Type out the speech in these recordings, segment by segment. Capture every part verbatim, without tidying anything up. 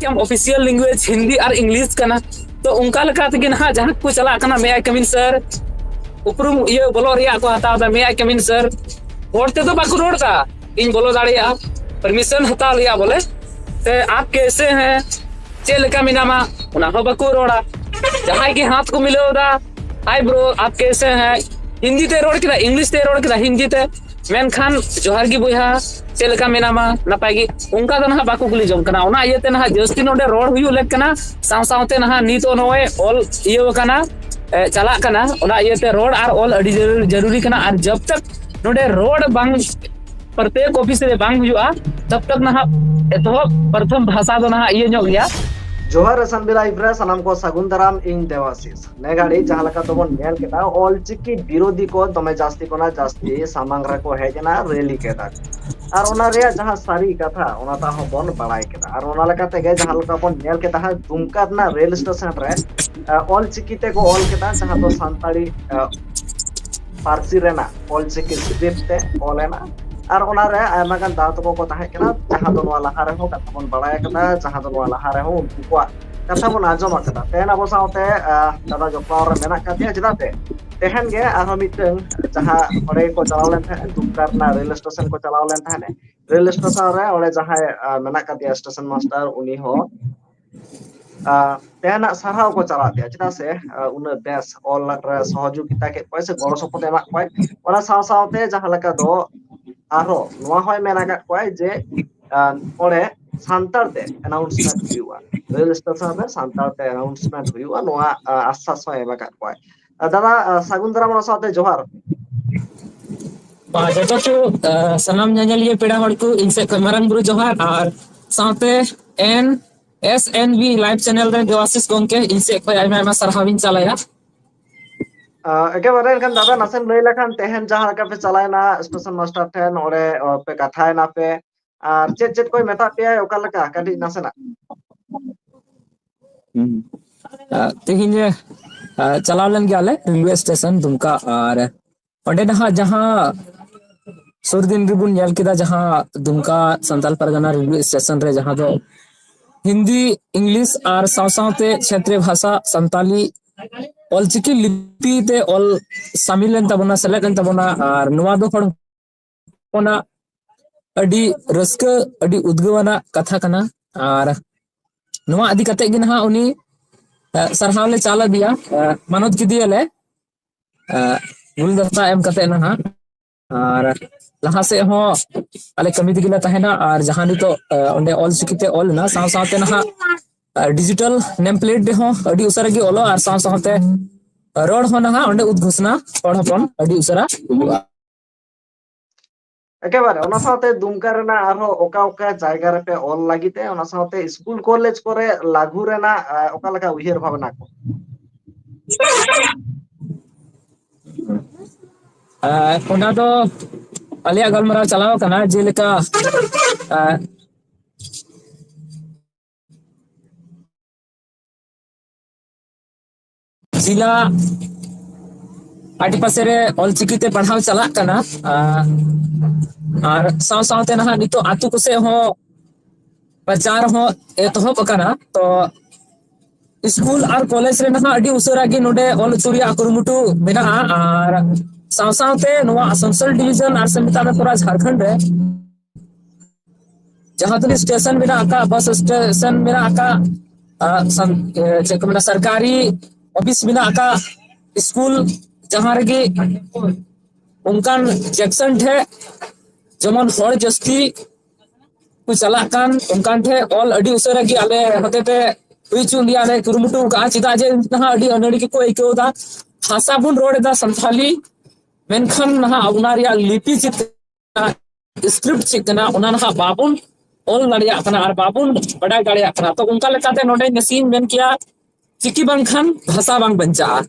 ᱠᱮᱢ official language Hindi ᱟᱨ English ᱠᱟᱱᱟ᱾ ᱛᱚ ᱚᱱᱠᱟ ᱞᱮᱠᱟ ᱛᱮᱜᱮ ᱱᱟᱦᱟᱜ ᱡᱟᱦᱟᱸ ᱠᱚ ᱪᱟᱞᱟᱜ ᱠᱟᱱᱟ, "May I come in, sir?" ᱩᱯᱨᱩᱢ ᱤᱭᱟᱹ ᱵᱚᱞᱚᱜ ᱨᱮᱭᱟᱜ ᱠᱚ ᱦᱟᱛᱟᱣ ᱮᱫᱟ, "May I come in, sir?" ᱦᱚᱲ ᱛᱮᱫᱚ ᱵᱟᱠᱚ ᱨᱚᱲ ᱮᱫᱟ, "ᱤᱧ ᱵᱚᱞᱚ ᱫᱟᱲᱮᱭᱟᱜᱼᱟ?" ᱯᱟᱨᱢᱤᱥᱚᱱ ᱦᱟᱛᱟᱣ ᱨᱮᱭᱟᱜ ᱵᱚᱞᱮ, ᱥᱮ "ᱟᱯ ᱠᱮᱥᱮ ᱦᱮᱸ?" ᱪᱮᱫ ᱞᱮᱠᱟ ᱢᱮᱱᱟᱢᱟ, ᱚᱱᱟ ᱦᱚᱸ ᱵᱟᱠᱚ ᱨᱚᱲᱟ᱾ ᱡᱟᱦᱟᱸᱭ ᱜᱮ ᱦᱟᱛ ᱠᱚ ᱢᱤᱞᱟᱹᱣ ᱮᱫᱟ, "Hi bro, ᱟᱯ ᱠᱮᱥᱮ ᱦᱮᱸ?" ᱦᱤᱱᱫᱤ ᱛᱮ ᱨᱚᱲ ᱠᱮᱫᱟ, ᱤᱝᱞᱤᱥ ᱛᱮ ᱨᱚᱲ ᱠᱮᱫᱟ, ᱦᱤᱱᱫᱤ ᱛᱮ, ᱢᱮᱱᱠᱷᱟᱱ "ᱡᱚᱦᱟᱨ ᱜᱮ ᱵᱚᱭᱦᱟ, ᱪᱮᱫ ᱞᱮᱠᱟ ᱢᱮᱱᱟᱢᱟ, ᱱᱟᱯᱟᱭ ᱜᱮ?" ᱚᱱᱠᱟ ᱫᱚ ᱱᱟᱦᱟᱜ ᱵᱟᱠᱚ ᱠᱩᱞᱤ ᱡᱚᱝ ᱠᱟᱱᱟ᱾ ᱚᱱᱟ ᱤᱭᱟᱹᱛᱮ ᱱᱟᱦᱟᱜ ᱡᱟᱹᱥᱛᱤ ᱱᱚᱰᱮ ᱨᱚᱲ ᱦᱩᱭᱩᱜ ᱞᱮᱠ ᱠᱟᱱᱟ, ᱥᱟᱶ ᱥᱟᱶᱛᱮ ᱱᱟᱦᱟᱜ ᱱᱤᱛᱚᱜ ᱱᱚᱜᱼᱚᱭ ᱚᱞ ᱤᱭᱟᱹ ᱠᱟᱱᱟ, ᱮ, ᱪᱟᱞᱟᱜ ᱠᱟᱱᱟ᱾ ᱚᱱᱟ ᱤᱭᱟᱹᱛᱮ ᱨᱚᱲ ᱟᱨ ᱚᱞ ᱟᱹᱰᱤ ᱡᱟᱹᱨᱩᱲ, ᱡᱟᱹᱨᱩᱨᱤ ᱠᱟᱱᱟ᱾ ᱟᱨ ᱡᱟᱵ ᱛᱟᱠ ᱱᱚᱰᱮ ᱨᱚᱲ ᱵᱟᱝ, ᱯᱨᱚᱛᱮᱠ ᱚᱯᱷᱤᱥ ᱨᱮ ᱵᱟᱝ ᱦᱩᱭᱩᱜᱼᱟ, ᱛᱟᱵ ᱛᱟᱠ ᱱᱟᱦᱟᱜ ᱮᱛᱚᱦᱚᱵ ᱯᱨᱚᱛᱷᱚᱢ ᱵᱷᱟᱥᱟ ᱫᱚ ᱱᱟᱦᱟᱜ ᱤᱭᱟᱹ ᱧᱚᱜ ᱜᱮᱭᱟ᱾ ᱡᱚᱦᱟᱨ ᱥᱟᱱᱵᱤ ᱞᱟᱭᱤᱵᱷ ᱨᱮ ᱥᱟᱱᱟᱢ ᱠᱚ ᱥᱟᱹᱜᱩᱱ ᱫᱟᱨᱟᱢ, ᱤᱧ ᱫᱮᱣᱟᱥᱤᱥ᱾ ᱱᱮ ᱜᱷᱟᱹᱲᱤᱡ ᱡᱟᱦᱟᱸ ᱞᱮᱠᱟ ᱛᱮᱵᱚᱱ ᱧᱮᱞ ᱠᱮᱫᱟ, ᱚᱞᱪᱤᱠᱤ ᱵᱤᱨᱳᱫᱷᱤ ᱠᱚ ᱫᱚᱢᱮ ᱡᱟᱹᱥᱛᱤ ᱠᱷᱚᱱᱟᱜ ᱡᱟᱹᱥᱛᱤ ᱥᱟᱢᱟᱝ ᱨᱮᱠᱚ ᱦᱮᱡ ᱮᱱᱟ, ᱨᱮᱞᱤ ᱠᱮᱫᱟ ᱠᱚ᱾ ᱟᱨ ᱚᱱᱟ ᱨᱮᱭᱟᱜ ᱡᱟᱦᱟᱸ ᱥᱟᱹᱨᱤ ᱠᱟᱛᱷᱟ, ᱚᱱᱟ ᱴᱟᱜ ᱦᱚᱸ ᱵᱚᱱ ᱵᱟᱲᱟᱭ ᱠᱮᱫᱟ᱾ ᱟᱨ ᱚᱱᱟ ᱞᱮᱠᱟ ᱛᱮᱜᱮ ᱡᱟᱦᱟᱸ ᱞᱮᱠᱟ ᱵᱚᱱ ᱧᱮᱞ ᱠᱮᱫᱟ ᱦᱟᱸᱜ, ᱫᱩᱢᱠᱟ ᱨᱮᱱᱟᱜ ᱨᱮᱞ ᱥᱴᱮᱥᱚᱱ ᱨᱮ, ᱟ, ᱚᱞᱪᱤᱠᱤ ᱛᱮᱠᱚ ᱚᱞ ᱠᱮᱫᱟ, ᱡᱟᱦᱟᱸ ᱫᱚ ᱥᱟᱱᱛᱟᱲᱤ, ᱟ, ᱯᱟᱹᱨᱥᱤ ᱨᱮᱱᱟᱜ ᱚᱞᱪᱤᱠᱤ ᱥᱠᱨᱤᱯᱴ ᱛᱮ ᱚᱞ ᱮᱱᱟ᱾ ᱟᱨ ᱚᱱᱟᱨᱮ ᱟᱭᱢᱟ ᱜᱟᱱ ᱫᱟᱫᱟ ᱛᱟᱠᱚ ᱠᱚ ᱛᱟᱦᱮᱸ ᱠᱟᱱᱟ, ᱡᱟᱦᱟᱸ ᱫᱚ ᱱᱚᱣᱟ ᱞᱟᱦᱟ ᱨᱮᱦᱚᱸ ᱠᱟᱛᱷᱟ ᱵᱚᱱ ᱵᱟᱲᱟᱭ ᱟᱠᱟᱫᱟ, ᱡᱟᱦᱟᱸ ᱫᱚ ᱱᱚᱣᱟ ᱞᱟᱦᱟ ᱨᱮᱦᱚᱸ ᱩᱱᱠᱩ ᱠᱚᱣᱟᱜ ᱠᱟᱛᱷᱟ ᱵᱚᱱ ᱟᱸᱡᱚᱢ ᱟᱠᱟᱫᱟ᱾ ᱛᱮᱦᱮᱧ ᱟᱵᱚ ᱥᱟᱶᱛᱮ, ᱟ, ᱫᱟᱫᱟ ᱡᱚᱯᱲᱟᱣ ᱨᱮ ᱢᱮᱱᱟᱜ ᱟᱠᱟᱫ ᱛᱮ ᱪᱮᱫᱟᱜ ᱛᱮ ᱛᱮᱦᱮᱧ ᱜᱮ ᱟᱨᱦᱚᱸ ᱢᱤᱫᱴᱟᱝ ᱡᱟᱦᱟᱸ ᱚᱸᱰᱮ ᱠᱚ ᱪᱟᱞᱟᱣ ᱞᱮᱱ ᱛᱟᱦᱮᱸᱫ, ᱫᱩᱢᱠᱟ ᱨᱮᱱᱟᱜ ᱨᱮᱞ ᱥᱴᱮᱥᱚᱱ ᱠᱚ ᱪᱟᱞᱟᱣ ᱞᱮᱱ ᱛᱟᱦᱮᱸᱫ, ᱨᱮᱞ ᱥᱴᱮᱥᱚᱱ ᱨᱮ ᱚᱸᱰᱮ ᱡᱟᱦᱟᱸᱭ, ᱟ, ᱢᱮᱱᱟᱜ ᱟᱠᱟᱫᱮᱭᱟ ᱥᱴᱮᱥᱚᱱ ᱢᱟᱥᱴᱟᱨ, ᱩᱱᱤ ᱦᱚᱸ, ᱟ, ᱛᱮᱦᱮᱧᱟᱜ ᱥᱟᱨᱦᱟᱣ ᱠᱚ ᱪᱟᱞᱟᱜ ᱛᱟᱭᱟ, ᱪᱮᱫᱟᱜ ᱥᱮ, ᱟ, ᱩᱱᱟᱹᱜ ᱵᱮᱥ ᱚᱞ ᱨᱮ ᱥᱚᱦᱚᱡᱳᱜᱤᱛᱟ ᱠᱮᱫ ᱠᱚᱣᱟᱭ ᱥᱮ ᱜᱚᱲᱚ ᱥᱚᱯᱚᱦᱚᱫ ᱮ ᱮᱢᱟᱜ ᱠᱚᱣᱟᱭ᱾ ᱚᱱᱟ ᱥᱟᱶ ᱥᱟᱶᱛᱮ ᱡᱟᱦᱟᱸ ᱞᱮᱠᱟ ᱫᱚ ᱟᱨᱦᱚᱸ ᱱᱚᱣᱟ ᱦᱚᱸᱭ ᱢᱮᱱ ᱟᱠᱟᱫ ᱠᱚᱣᱟᱭ ᱡᱮ, ᱟ, ᱚᱸᱰᱮ ᱥᱟᱱᱛᱟᱲ ᱛᱮ ᱟᱱᱟᱣᱩᱱᱥᱢᱮᱱᱴ ᱦᱩᱭᱩᱜᱼᱟ, ᱨᱮᱞ ᱥᱴᱮᱥᱚᱱ ᱨᱮ ᱥᱟᱱᱛᱟᱲ ᱛᱮ ᱟᱱᱟᱣᱩᱱᱥᱢᱮᱱᱴ ᱦᱩᱭᱩᱜᱼᱟ, ᱱᱚᱣᱟ, ᱟ, ᱟᱥᱥᱟᱥ ᱦᱚᱸᱭ ᱮᱢ ᱟᱠᱟᱫ ᱠᱚᱣᱟᱭ᱾ ᱟ, ᱫᱟᱫᱟ, ᱟ, ᱥᱟᱹᱜᱩᱱ ᱫᱟᱨᱟᱢ, ᱚᱱᱟ ᱥᱟᱶᱛᱮ ᱡᱚᱦᱟᱨ᱾ ᱵᱟ, ᱡᱚᱛᱚ ᱠᱚ, ᱟ, ᱥᱟᱱᱟᱢ ᱧᱮᱧᱮᱞᱤᱭᱟᱹ ᱯᱮᱲᱟ ᱦᱚᱲ ᱠᱚ ᱤᱧ ᱥᱮᱫ ᱠᱷᱚᱱ ᱢᱟᱨᱟᱝ ᱵᱩᱨᱩ ᱡᱚᱦᱟᱨ, ᱟᱨ ᱥᱟᱶᱛᱮ N S N B live channel ᱨᱮ ᱫᱮᱣᱟᱥᱤᱥ ᱜᱚᱢᱠᱮ ᱤᱧ ᱥᱮᱫ ᱠᱷᱚᱱ ᱟᱭᱢᱟ ᱟᱭᱢᱟ ᱥᱟᱨᱦᱟᱣ ᱤᱧ ᱪᱟᱞᱟᱭᱟ᱾ ᱟ, ᱮᱠᱮᱵᱟᱨᱮ ᱮᱱᱠᱷᱟᱱ ᱫᱟᱫᱟ, ᱱᱟᱥᱮᱢ ᱞᱟᱹᱭ ᱞᱮᱠᱷᱟᱱ ᱛᱮᱦᱮᱧ ᱡᱟᱦᱟᱸ ᱞᱮᱠᱟ ᱯᱮ ᱪᱟᱞᱟᱣᱮᱱᱟ ᱥᱴᱮᱥᱚᱱ ᱢᱟᱥᱴᱟᱨ ᱴᱷᱮᱱ, ᱚᱸᱰᱮ, ᱚ, ᱯᱮ ᱠᱟᱛᱷᱟᱭᱮᱱᱟ ᱯᱮ, ᱟᱨ ᱪᱮᱫ ᱪᱮᱫ ᱠᱚᱭ ᱢᱮᱛᱟᱫ ᱯᱮᱭᱟ, ᱚᱠᱟ ᱞᱮᱠᱟ? ᱠᱟᱹᱴᱤᱡ ᱱᱟᱥᱮᱱᱟᱜ᱾ ᱦᱩᱸ᱾ ᱟ, ᱛᱮᱦᱮᱧ, ᱟ, ᱪᱟᱞᱟᱣ ᱞᱮᱱ ᱜᱮᱭᱟᱞᱮ ᱨᱮᱞᱣᱮ ᱥᱴᱮᱥᱚᱱ ᱫᱩᱢᱠᱟ, ᱟᱨ ᱚᱸᱰᱮ ᱱᱟᱦᱟᱜ ᱡᱟᱦᱟᱸ ᱥᱩᱨ ᱫᱤᱱ ᱨᱮᱵᱚᱱ ᱧᱮᱞ ᱠᱮᱫᱟ, ᱡᱟᱦᱟᱸ ᱫᱩᱢᱠᱟ ᱥᱟᱱᱛᱟᱞ ᱯᱟᱨᱜᱟᱱᱟ ᱨᱮᱞᱣᱮ ᱥᱴᱮᱥᱚᱱ ᱨᱮ ᱡᱟᱦᱟᱸ ᱫᱚ ᱦᱤᱱᱫᱤ, ᱤᱝᱞᱤᱥ ᱟᱨ ᱥᱟᱶ ᱥᱟᱶᱛᱮ ᱪᱷᱮᱛᱨᱤᱭᱚ ᱵᱷᱟᱥᱟ ᱥᱟᱱᱛᱟᱞᱤ ᱚᱞᱪᱤᱠᱤ ᱞᱤᱯᱤ ᱛᱮ ᱚᱞ ᱥᱟᱢᱤᱞ ᱞᱮᱱ ᱛᱟᱵᱚᱱᱟ, ᱥᱮᱞᱮᱫ ᱞᱮᱱ ᱛᱟᱵᱚᱱᱟ᱾ ᱟᱨ ᱱᱚᱣᱟ ᱫᱚ ᱦᱚᱲ ᱦᱚᱯᱚᱱᱟᱜ ᱟᱹᱰᱤ ᱨᱟᱹᱥᱠᱟᱹ, ᱟᱹᱰᱤ ᱩᱫᱽᱜᱟᱹᱣ ᱟᱱᱟᱜ ᱠᱟᱛᱷᱟ ᱠᱟᱱᱟ᱾ ᱟᱨ ᱱᱚᱣᱟ ᱤᱫᱤ ᱠᱟᱛᱮ ᱜᱮ ᱱᱟᱦᱟᱜ ᱩᱱᱤ ᱥᱟᱨᱦᱟᱣ ᱞᱮ ᱪᱟᱞ ᱟᱫᱮᱭᱟ, ᱢᱟᱱᱚᱛ ᱠᱮᱫᱮᱭᱟᱞᱮ ᱜᱩᱞᱫᱚᱥᱛᱟ ᱮᱢ ᱠᱟᱛᱮ ᱱᱟᱦᱟᱜ᱾ ᱟᱨ ᱞᱟᱦᱟ ᱥᱮᱫ ᱦᱚᱸ ᱟᱞᱮ ᱠᱟᱹᱢᱤ ᱛᱮᱜᱮ ᱞᱮ ᱛᱟᱦᱮᱱᱟ᱾ ᱟᱨ ᱡᱟᱦᱟᱸ ᱱᱤᱛᱚᱜ ᱚᱸᱰᱮ ᱚᱞ ᱪᱤᱠᱤ ᱛᱮ ᱚᱞ ᱮᱱᱟ, ᱥᱟᱶ ᱥᱟᱶᱛᱮ ᱱᱟᱦᱟᱜ ᱰᱤᱡᱤᱴᱟᱞ ᱱᱮᱢ ᱯᱞᱮᱴ ᱨᱮᱦᱚᱸ ᱟᱹᱰᱤ ᱩᱥᱟᱹᱨᱟ ᱜᱮ ᱚᱞᱚᱜ, ᱟᱨ ᱥᱟᱶ ᱥᱟᱶᱛᱮ ᱨᱚᱲ ᱦᱚᱸ ᱱᱟᱦᱟᱜ ᱚᱸᱰᱮ ᱩᱫᱽᱜᱷᱳᱥᱱᱟ ᱦᱚᱲ ᱦᱚᱯᱚᱱ ᱟᱹᱰᱤ ᱩᱥᱟᱹᱨᱟ ᱦᱩᱭᱩᱜᱼᱟ᱾ ᱮᱠᱮᱵᱟᱨᱮ ᱚᱱᱟ ᱥᱟᱶᱛᱮ ᱫᱩᱢᱠᱟ ᱨᱮᱱᱟᱜ ᱟᱨᱦᱚᱸ ᱚᱠᱟ ᱚᱠᱟ ᱡᱟᱭᱜᱟ ᱨᱮᱯᱮ ᱚᱞ ᱞᱟᱹᱜᱤᱫ ᱛᱮ, ᱚᱱᱟ ᱥᱟᱶᱛᱮ ᱥᱠᱩᱞ ᱠᱚᱞᱮᱡᱽ ᱠᱚᱨᱮ ᱞᱟᱹᱜᱩ ᱨᱮᱱᱟᱜ ᱚᱠᱟ ᱞᱮᱠᱟ ᱩᱭᱦᱟᱹᱨ ᱵᱷᱟᱵᱽᱱᱟ ᱠᱚ? ᱚᱱᱟ ᱫᱚ ᱟᱞᱮᱭᱟᱜ ᱜᱟᱞᱢᱟᱨᱟᱣ ᱪᱟᱞᱟᱣ ᱟᱠᱟᱱᱟ, ᱡᱮᱞᱮᱠᱟ ᱡᱮᱞᱟ ᱟᱰᱮᱯᱟᱥᱮ ᱨᱮ ᱚᱞᱪᱤᱠᱤ ᱛᱮ ᱯᱟᱲᱦᱟᱣ ᱪᱟᱞᱟᱜ ᱠᱟᱱᱟ᱾ ᱟᱨ ᱥᱟᱶ ᱥᱟᱶᱛᱮ ᱱᱟᱦᱟᱜ ᱱᱤᱛᱚᱜ ᱟᱛᱳ ᱠᱚᱥᱮᱫ ᱦᱚᱸ ᱯᱨᱚᱪᱟᱨ ᱦᱚᱸ ᱮᱛᱚᱦᱚᱵ ᱟᱠᱟᱱᱟ᱾ ᱛᱚ ᱥᱠᱩᱞ ᱟᱨ ᱠᱚᱞᱮᱡᱽ ᱨᱮ ᱱᱟᱦᱟᱜ ᱟᱹᱰᱤ ᱩᱥᱟᱹᱨᱟ ᱜᱮ ᱱᱚᱰᱮ ᱚᱞ ᱦᱚᱪᱚ ᱨᱮᱭᱟᱜ ᱠᱩᱨᱩᱢᱩᱴᱩ ᱢᱮᱱᱟᱜᱼᱟ᱾ ᱟᱨ ᱥᱟᱶ ᱥᱟᱶᱛᱮ ᱱᱚᱣᱟ ᱟᱥᱟᱱᱥᱳᱞ ᱰᱤᱵᱷᱤᱡᱚᱱ ᱟᱨ ᱥᱮ ᱢᱮᱛᱟᱜ ᱢᱮ ᱯᱩᱨᱟ ᱡᱷᱟᱲᱠᱷᱚᱸᱰ ᱨᱮ ᱡᱟᱦᱟᱸ ᱛᱤᱱᱟᱹᱜ ᱥᱴᱮᱥᱚᱱ ᱢᱮᱱᱟᱜ ᱟᱠᱟᱫ, ᱵᱟᱥ ᱥᱴᱮᱥᱚᱱ ᱢᱮᱱᱟᱜ ᱟᱠᱟᱫ, ᱪᱮᱫ ᱠᱚ ᱢᱮᱱᱟ, ᱥᱚᱨᱠᱟᱨᱤ ᱚᱯᱷᱤᱥ ᱢᱮᱱᱟᱜ ᱟᱠᱟᱫ, ᱥᱠᱩᱞ, ᱡᱟᱦᱟᱸ ᱨᱮᱜᱮ ᱚᱱᱠᱟᱱ ᱡᱮᱠᱥᱚᱱ ᱴᱷᱮᱡ ᱡᱮᱢᱚᱱ ᱦᱚᱲ ᱡᱟᱹᱥᱛᱤ ᱠᱚ ᱪᱟᱞᱟᱜ ᱠᱟᱱ, ᱚᱱᱠᱟᱱ ᱴᱷᱮᱡ ᱚᱞ ᱟᱹᱰᱤ ᱩᱥᱟᱹᱨᱟ ᱜᱮ ᱟᱞᱮ ᱦᱚᱛᱮ ᱛᱮ ᱦᱩᱭ ᱦᱚᱪᱚ ᱞᱮᱭᱟ ᱞᱮ ᱠᱩᱨᱩᱢᱩᱴᱩ ᱟᱠᱟᱫᱼᱟ᱾ ᱪᱮᱫᱟᱜ ᱡᱮ ᱱᱟᱦᱟᱜ ᱟᱹᱰᱤ ᱟᱹᱱᱟᱹᱲᱤ ᱜᱮᱠᱚ ᱟᱹᱭᱠᱟᱹᱣ ᱮᱫᱟ᱾ ᱵᱷᱟᱥᱟ ᱵᱚᱱ ᱨᱚᱲ ᱮᱫᱟ ᱥᱟᱱᱛᱷᱟᱞᱤ, ᱢᱮᱱᱠᱷᱟᱱ ᱱᱟᱦᱟᱜ ᱚᱱᱟ ᱨᱮᱭᱟᱜ ᱞᱤᱯᱤ ᱪᱮᱫ ᱠᱟᱱᱟ, ᱥᱠᱨᱤᱯᱴ ᱪᱮᱫ ᱠᱟᱱᱟ, ᱚᱱᱟ ᱱᱟᱦᱟᱜ ᱵᱟᱵᱚᱱ ᱚᱞ ᱫᱟᱲᱮᱭᱟᱜ ᱠᱟᱱᱟ ᱟᱨ ᱵᱟᱵᱚᱱ ᱵᱟᱰᱟᱭ ᱫᱟᱲᱮᱭᱟᱜ ᱠᱟᱱᱟ᱾ ᱛᱚ ᱚᱱᱠᱟ ᱞᱮᱠᱟᱛᱮ ᱱᱚᱰᱮ ᱱᱟᱥᱮᱧ ᱢᱮᱱ ᱠᱮᱭᱟ, ᱪᱤᱠᱤ ᱵᱟᱝᱠᱷᱟᱱ ᱵᱷᱟᱥᱟ ᱵᱟᱝ ᱵᱟᱧᱪᱟᱜᱼᱟ,